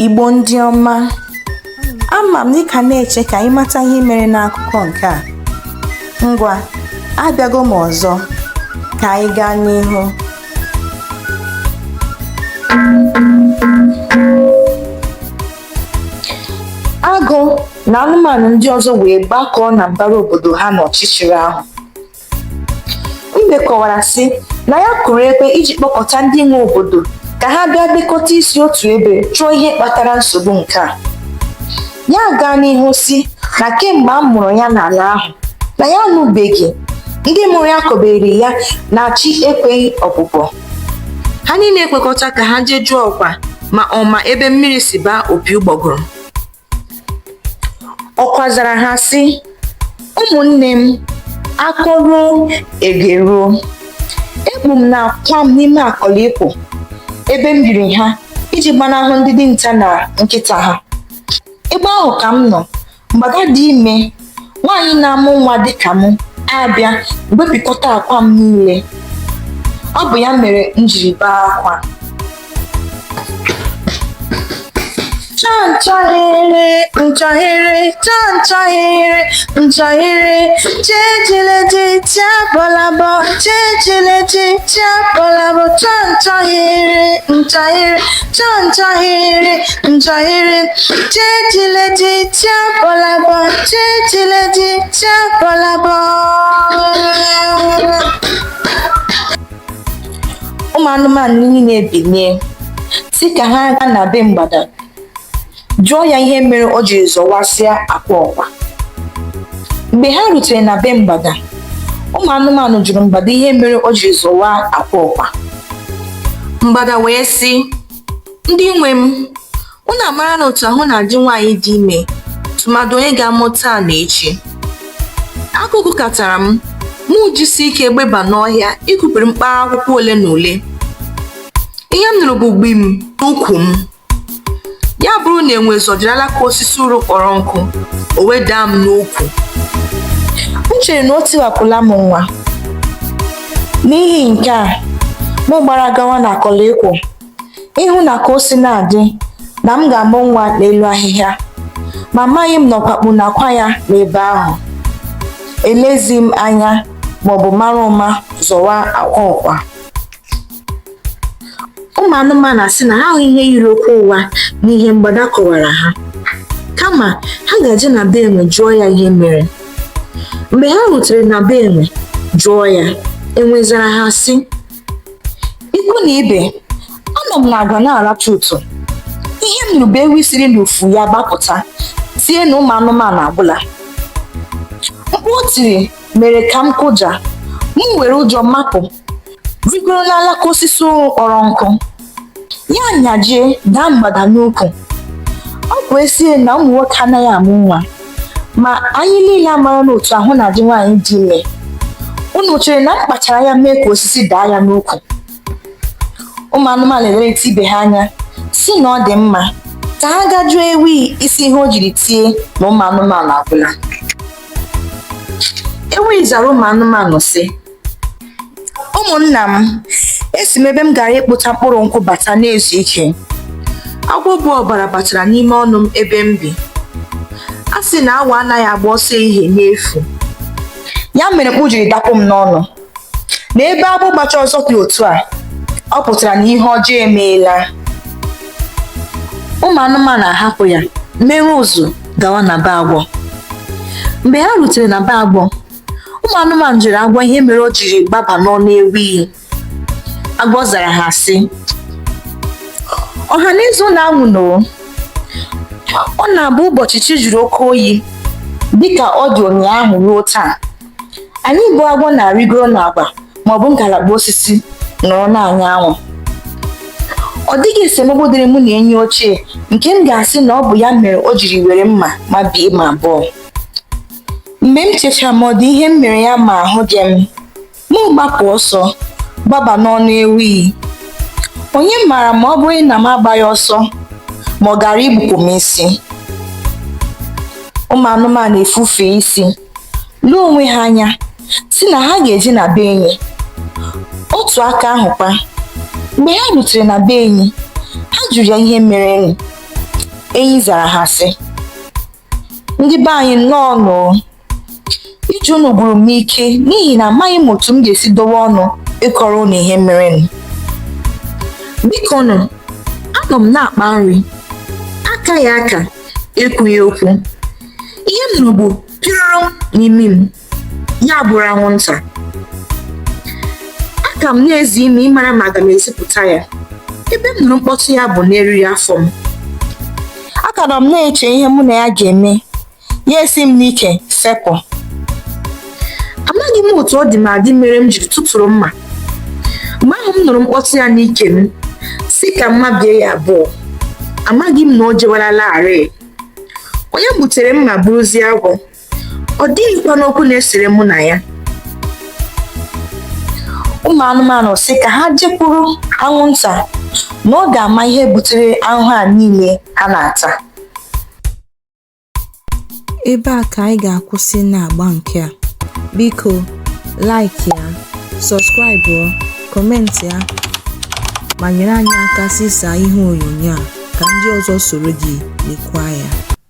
Igbo ndị ọma, ama m na ị ka na-eche ka ị mata ihe mere n'akụkọ nke a. Ngwa, abịago m ọzọ. Ka anyị gaa n'ihu. Agụ na anụmanụ ndị ọzọ wee gbakọọ na mbara obodo ha n'ọchịchịrị ahụ. Mbe kọwara sị na ya kụrụ ekwe iji kpọkọta ndị nwe obodo ka ha bịa dekọta isi otu ebe chọọ ihe kpatara nsogbu nke a. Ya gaa n'ihu sị na kemgbe a mụrụ ya n'ala ahụ na ya anụbeghị ndị mụrụ ya kọbere ya na chi ekweghị ọbụbọ. Ha niile ekwekọta ka ha jee jụọ ọkwa ma ọ ma ebe mmiri si baa opi ụgbọgụrụ. Ọkwa zara ha sị, Ụmụnne m, akọ ruo, egeruo. Ekpu m na akwa m n'ime akọlịkwụ ebe m biri ha iji gbanahụ ndị dinta na nkịta ha. Ebe ahụ ka m nọ, mgbada dị ime, nwaanyị na-amụ nwa dịka m, abịa gwepịkọta akwa m niile. Ọ bụ ya mere m jiri bee akwa. Chanchahere, nchahere, chanchahere, nchahere, checheleje, chiabalaba, checheleje, chiabalaba, chanchahere, nchahere, chanchahere, nchahere, checheleje, chiabalaba, checheleje, chiabalaba. Ụmụ anụmanụ niile ebilie sị ka ha gaa na be mgbada jụọ ya ihe mere o jiri zọwasịa akwa ọkwa. Mgbe ha rutere na be mgbada, ụmụ anụmanụ jụrụ mgbada ihe mere o jiri zọwa akwa ọkwa. Mgbada wee sị, ndị nwe m, unu amara na otu ahụ na-adị nwaanyị dị ime tụmadụ onye ga-amụ taa na echi. Agụụ katara m, mụ jisi ike gbeba n'ọhịa ikupụrụ mkpara akwụkwọ ole na ole. Ihe m nụrụ bụ gbim n'ukwu m. Ya bụrụ na enwe zọjiri alaka osisi uru kpọrọ nkụ, o wee daa m n'ukwu. M chere na o tiwapụla m nwa. N'ihi nke a, mụ gbara gawa n'akọlịkwụ ịhụ na ka o si na-adị na m ga-amụ nwa n'elu ahịhịa, ma amaghị m na ọkwa kpu n'akwa ya n'ebe ahụ. Elezi m anya maọbụ mara ụma zọwa akwa ọkwa. Ụmụ anụmanụ asị na ha ahụghị ihe yiri okwu ụgha n'ihe mgbada kọwara ha. Kama ha ga-eje na be enwe jụọ ya ihe mere. Mgbe ha rutere na be enwe jụọ ya, enwe zara ha sị, Ikwu na ibe, anọ m n'agwa na-aracha ụtụ. Ihe m nụrụ bụ ewi siri n'ufu ya gbapụta tie na ụmụ anụmanụ agwụla. Mkpu o tiri mere ka m kụja, m were ụjọ mapụ, rigoro n'alaka osisi ụrụ kpọrọ nkụ. Ya nyajie daa mgbada n'ukwu. Ọ bụ ezie na ụmụ nwoke anaghị amụ nwa, ma anyị niile amara na otu ahụ na-adị nwaanyị dị ime. Unu chere na m kpachara anya mee ka osisi daa ya n'ukwu? Ụmụ anụmanụ elerịta ibe ha anya sị na ọ dị mma ka ha gaa jụọ ewi isi ihe o jiri tie na ụmụ anụmanụ agwụla. Ewi zara ụmụ anụmanụ sị, Ụmụnna m, esi m ebe m gara ịkpụta mkpụrụ nkwụ bata na-ezu ike. Agwọ bu ọbara batara n'ime ọnụ m ebe m bi. A sị na awọ anaghị agba ọsọ ehihie n'efu. Ya mere mkpu jiri dapụ m n'ọnụ. Na ebe agwọ gbacha ọsọ dị otu a, ọ pụtara na ihe ọjọọ emeela. Ụmụ anụmanụ ahapụ ya, mere ụzụ gawa na be agwọ. Mgbe ha rutere na be agwọ, ụmụ anụmanụ jụrụ agwọ ihe mere o jiri gbaba n'ọnụ ewi. Agwọ zara ha sị, ọha na eze unu anwụna o. Ọ na-abụ ụbọchị chi jụrụ oke oyi dịka ọ dị ụnyaahụ ruo taa. Anyị bụ agwọ na-arịgoro n'agba maọbụ ngalaba osisi nọrọ na-anya anwụ. Ọ dịghị esemokwu dịrị mụ na enyi ochie nke m ga-asị na ọ bụ ya mere o jiri were mma mabie m abụọ. Mgbe m chechara ma ọ dị ihe m mere ya ma ahụghị m, mụ gbapụ ọsọ gbaba n'ọnụ ewi. Onye maara ma ọ bụrụ na m agbaghị ọsọ ma ọ gara igbupụ m isi. Ụmụ anụmanụ efufe isi, lee onwe ha anya, sị na ha ga-eje na be enyi. Otu aka ahụ kwa, Mgbe ha rutere na be enyi, ha jụrụ ya ihe merenụ. Enyi zara ha sị, Ndị be anyị nnọọ nụ o. Ije unu gwụrụ m ike n'ihi na amaghị m otu m ga-esi dowe ọnụ ịkọrọ unu ihe merenụ. Bikonụ, anọ m na-akpa nri, akaghị aka, ekwughị okwu. Ihe m nụrụ bụ pịrịrịm n'imi m, ya bụrụ anwụnta. Aka m na-ezi imi ịmara ma aga m ezipụta ya. Ebe m nụrụ mkpọtụ ya bụ n'eriri afọ m. Aka nọ m na-eche ihe mụ na ya ga-eme, ya esi m n'ike fepụ. Amaghị m otu ọ dị m adị mere m jiri tụtụrụ mma. Mgbe ahụ m nụrụ mkpọtụ ya n'ike m, sị ka m mabie ya abụọ. Amaghị m na o jewelalarị. Onye m gbutere mma bụrụzie agwọ. Ọ dịghịkwanụ okwu na-esere mụ na ya. Ụmụ anụmanụ sị ka ha jekwuru anwụnta na ọ ga-ama ihe butere ahụhụ a niile ha na-ata. Ebe a ka anyị ga-akwụsị n'agba nke a. Biko, like ya, subscribe, comment ya, ma nyere anyị aka zisaa ihe onyonyo a ka ndị ọzọ soro gị lekwaa ya.